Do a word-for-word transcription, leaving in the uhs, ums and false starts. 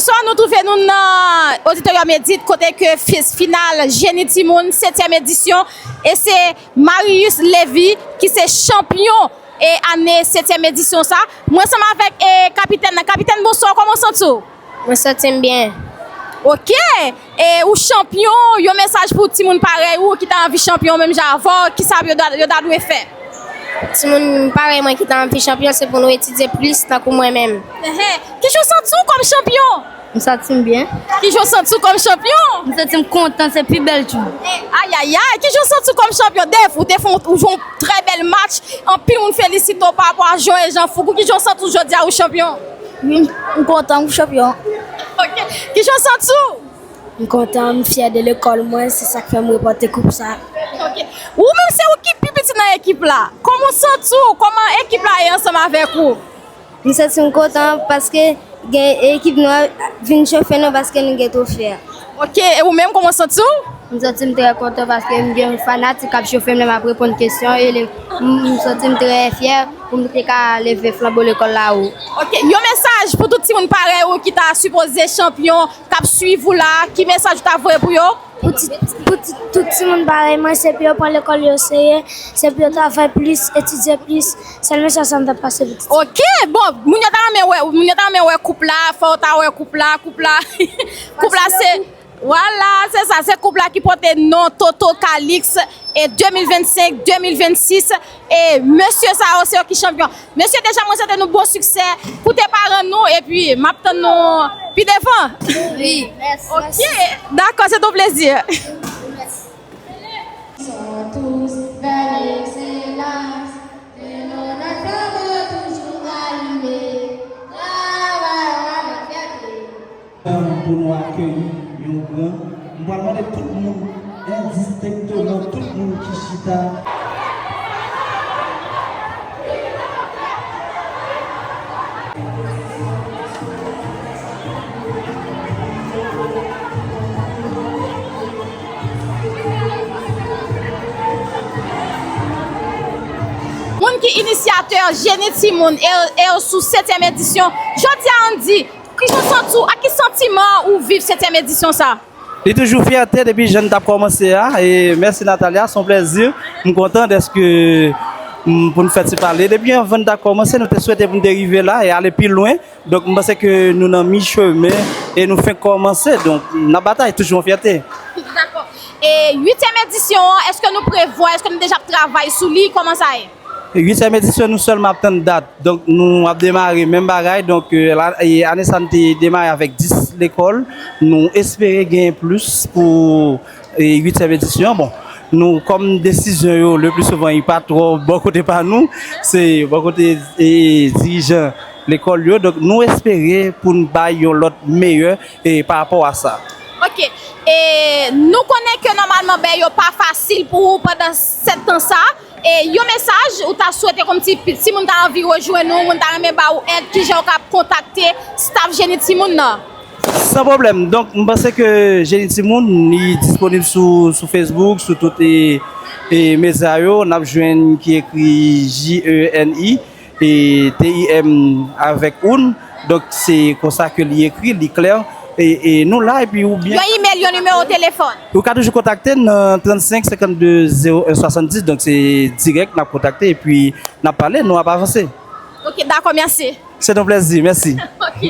Bonswa, nou twouve nou nan oditoryòm Edit, kote ke fi-, final Jeni Timoun, setyèm edisyon, e se Marius Lévy ki se chanpyon e ane setyèm edisyon sa. Mwen ansanm avèk e kapitèn nan. Kapitèn, bonswa, kòman w santi w? Mwen santi m byen. Ok. E ou chanpyon, yon mesaj pou timoun parèy ou ki ta anvi chanpyon menm jan avè w, kisa yo ta, yo ta dwe fè? Timoun parèy mwen ki ta anvi chanpyon, se pou nou etidye plis tankou mwen menm. Ehe. Kijan w santi w kòm chanpyon? M santi m byen. Kijan w santi w kòm chanpyon? M santi m kontan, se pi bèl jou. Ayayay, kijan w santi w kòm chanpyon? Dave, ou te fè yon, ou jwe yon trè bèl match. Anpil moun felisite w pa rapò a jan w jwe, jan fouk ou. Kijan w santi w jodi a ou chanpyon? Wi, m, m kontan, m chanpyon. Ok. Kijan w santi w? M kontan, m fyè de lekòl mwen, se sa k fè m repòte koup sa. Ok. Ou menm se ou ki pi piti nan ekip la. Kòman w santi w? Kòman ekip la ye ansanm avèk ou? M santi m kontan paske gen ekip nou an vin chofe nou paske nou gen twofe a. Ok, e ou menm, kòman w santi w? M santi m trè kontan paske m gen fanatik k ap chofe m lè m ap reponn kesyon e le, m, m santi m trè fyè pou m te ka leve flanbo lekòl la wo. Ok, yon mesaj pou tout timoun parèy ou ki ta sipoze chanpyon, k ap swiv ou la, ki mesaj ou ta voye pou yo? Pou ti, pou ti, tout timoun parèy mwen, se pou yo pran lekòl yo serye, se pou yo travay plis, etidye plis. Sèl mesaj sa m t ap pase pou ti. Ok, bon, moun yo ta renmen wè, moun yo ta renmen wè koup la, fò w ta wè koup la, koup la, koup la se, vwala, se sa, se koup la ki pote non Toto Calix e de mil vennsenk, de mil vennsis, e mesye sa yo se yo ki chanpyon. Mesye, deja mwen swete nou bon siksè. Koute paran nou, epi m ap tann nou pi devan. Wi. Ok. Dakò, se yon plezi. Sont tous vers l'excellence, que nos flammes toujours allumées, travaillons avec fierté. Pou nou akeyi yon gran. M pral mande tout moun, endistenkteman, tout moun ki chita. Moun ki inisyatè Jeni Timoun e, e sou setyèm edisyon, jodi a, Andy, kijan w santi w? Ak ki santiman ou viv setyèm edisyon sa? Li toujou fyète depi jan n t ap kòmanse a. E mèsi Natalia, se yon plèzi. M kontan dèske, m, pou n fè ti pale. Depi anvan n ta kòmanse, nou te swete pou n te rive la e ale pi lwen. Donk, m panse ke nou nan mi chemen e nou fenk kòmanse. Donk, n ap batay, toujou yon fyète. Dakò. E uityèm edisyon an, èske nou prevwa, èske nou deja ap travay sou li? Kòman sa ye? Uityèm edisyon, nou sèlman ap tann dat. Donk, nou ap demare menm bagay. Donk, e, la, e, ane sa, n te demare avèk dis lekòl. Nou espere genyen plis pou, e, uityèm edisyon. Bon, nou, kòm desizyon yo, le pli souvan, li pa twò bò kote pa nou, se bò kote, e, dirijan lekòl yo. Donk, nou espere pou n bay yon lòt meyè, e, pa rapò a sa. Ok. E nou konnen ke nòmalman bagay yo pa fasil pou ou pandan sèt tan sa. E yon mesaj ou ta swete kòm ti, timoun ta anvi rejwenn ou, moun ta renmen ba ou èd, kijan ou ka kontakte staff Jeni Timoun nan? San pwoblèm. Donk, m panse ke Jeni Timoun, li disponib sou, sou Facebook, sou tout, e, e, medya yo. N ap jwenn ki ekri J E N I. E, T I M avèk un. Donk, se konsa ke li ekri, li klè. E, e nou la, epi oubyen yon imèl, yon nimewo telefòn. Ou ka toujou kontakte n nan trannsenk senkannde zewo en swasanndis. Donk, se dirèk, n ap kontakte, epi n ap pale, nou ap avanse. Ok, dakò, mèsi. Se yon plèzi, mèsi. Ok.